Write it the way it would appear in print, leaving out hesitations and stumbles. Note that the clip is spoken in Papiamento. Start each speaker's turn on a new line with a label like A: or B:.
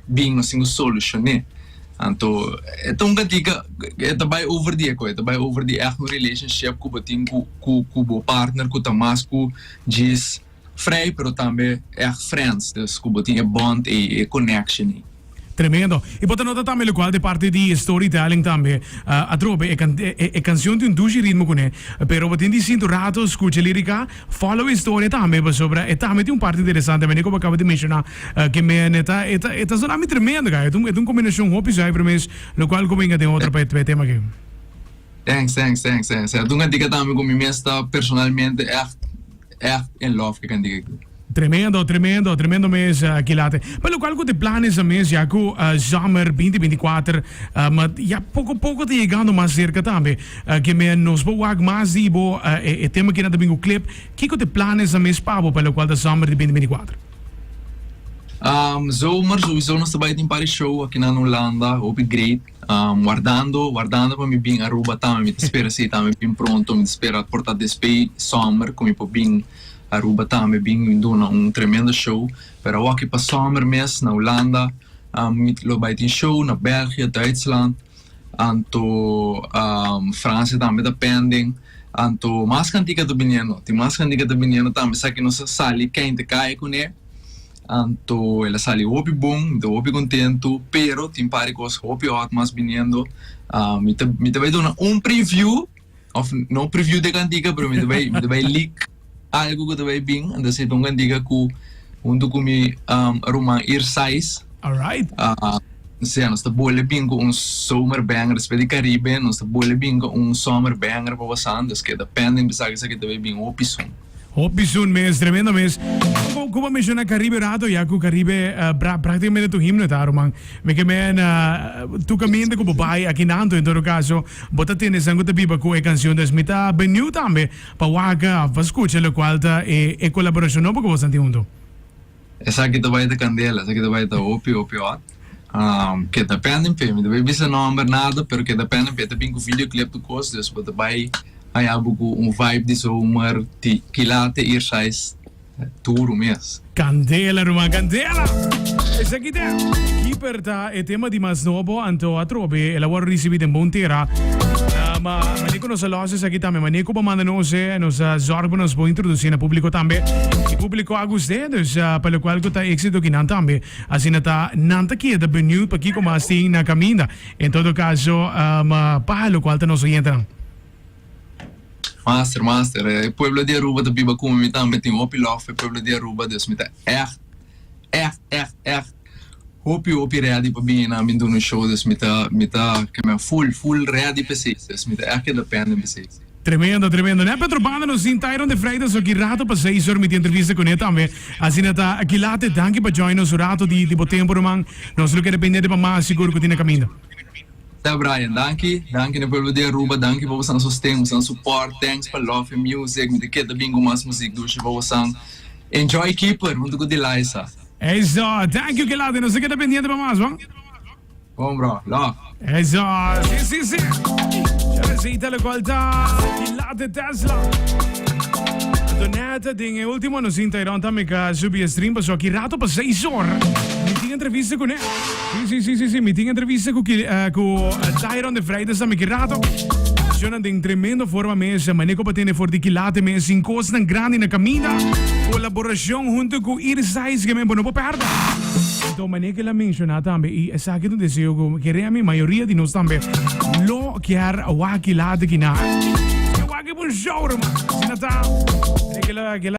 A: bin, nos tin ku solushoné. Anto e ta un kantika, e ta bai over di e kos, e ta bai over di ègt un relationship ku bo tin ku ku ku bo partner ku ta mas ku djis vrij pero tambe ègt friends, dus ku bo tin e bond ei, e connection ei.
B: Tremendo. Y bo ta nota tambe locual de parti di storytelling tambe. Atrobe e can e cancion tin un dushi ritmo cune, pero bo tin di sintu rato scucha lirica, follow e historia tambe pasobra e tambe tin un parti interesante manera cu bo acaba di menciona ke men e ta e ta e ta sona mi tremendo guy. E ta un e ta un combinacion hopi zuiver mes locual cu benga den otro pa e tema aki.
A: Thanks, thanks, thanks, thanks. E ta un cantica tambe cu mi mes ta personalmente echt Echt in love ke kantika aki.
B: Tremendo, tremendo, tremendo mes Kilate. Pa locual cu te planes a mes ya cu zomer binti binti kuater ma ya poco poco ta yegando mas cerca tambe. Ke me nos bo wak mas di bo e tema kinan ta bin cu clip. Kico te planes a mes pa bo pa locual ta zomer di binti binti kuater?
A: Zomer souiso nos ta bay tin par di show akinan na Hulanda hopi great. Wardando, wardando pa mi bin Aruba tambe, mi ta spera si tambe bin pronto, mi ta spera por ta despey summer cu mi por bin Aruba tambe bin duna un tremendo show, pero awoki pa summer mes na Hulanda mi lo bay tin show na Belgia, Duitsland, anto Francia tambe ta pending, anto mas cantica ta biniendo, tin mas cantica ta biniendo tambe, esaki nos a sali kente cay cune. Anto el a sali hopi bon, mi ta hopi kontentu, pero tin par di kos hopi hòt mas biniendo. Mi ta mi ta bai duna un preview, òf no preview di e kantika, pero mi ta bai mi ta bai leak algu ku ta bai bin. Anto esei ta un kantika ku huntu ku mi ruman Irsais.
B: Alright.
A: Sea, nos ta bole bin ku un zomer banger, despues di Caribe nos ta bole bin ku un zomer banger pa bosan, dus keda pending pa sa esaki ta bai bin hopi soon.
B: Hopi soon mes, tremendo mes. Como como menciona Caribe rato ya cu Caribe uh, practicamente tu himno ta ruman. Me ke men uh, tu caminda cu bo bai aki nanto en todo caso bo ta tende san cu ta biba cu e cancion dus mi ta benieuw tambe pa wak pa scucha locual ta e e colaboracion nobo cu bo san tin hunto.
A: Esaki ta bai ta candela, esaki ta bai ta hopi hopi hot. Um, keda pending pe, mi ta bai bisa nomber nada, pero keda pending pe ta bin cu videoclip tu cos, dus bo ta bai haya bo cu un vibe di zomer, di kilate Irsais duro mes.
B: Candela ruman, candela! Esaki ta Keeper ta e tema di mas nobo, anto atrobe el a wòrdu risibí den bon tera. Ma mane ku nos a lòs esaki tambe, mane ku bo manda nos e, nos a zòrg pa nos por introdusí na públiko tambe. I públiko a gust'é, dus pa lokual ku ta éksito kinan tambe. Asina ta, nan ta keda beniut pa kiko mas tin na kaminda. En todo kaso, pa lokual ta nos oyentenan.
A: Master, master, e pueblo di Aruba ta biba ku mi, mi tambe tin hopi lòf pa e pueblo di Aruba, dus mi ta ègt, ègt, ègt, ègt hopi, hopi ready pa bini nan bin duna un show, dus mi ta, mi ta keme full, full ready pa esei, dus mi ta ègt keda pending pa esei.
B: Tremendo, tremendo. Nèt Petro Banda nos tin Tyron de Freitas aki rato pa seis or mi tin entrevista kuné tambe. Asina ta Kilate, danki pa join nos un rato di di bo tempo ruman. Nos lo keda pendiente pa mas sigur ku tin na kaminda.
A: Sa Brian, danki, danki na pueblo di Aruba, danki pa bosan sosten, bosan support, thanks pa love e music, mi ta keda bin ku mas muzik dushi pa bosan. Enjoy Keeper hunto ku Deliza.
B: Eso, thank you Kilate, nos ta keda pendiente pa mas bon.
A: Bon bro, love.
B: Eso, si si si. Chavecita locual ta Kilate Tesla. Anto net den e ultimo nos tin Tyron tambe ka subi e stream paso aki rato pa 6 or. Mi tin entrevista cu ne. Si si si si si mi tin entrevista cu cu Tyron de Freitas tambe ki rato. Shownan den tremendo forma mes. Maneco pa tene for di Kilate mes sin cosnan grandi na caminda. Colaboracion hunto cu Irsais que men bo no por perde. Anto manera ku el a menshoná tambe, i esaki ta un deseo ku kere ami, mayoria di nos tambe lo kier wak i lata kiná. Ke wak e bon show, ruman. Asina ta. Manera ku el a.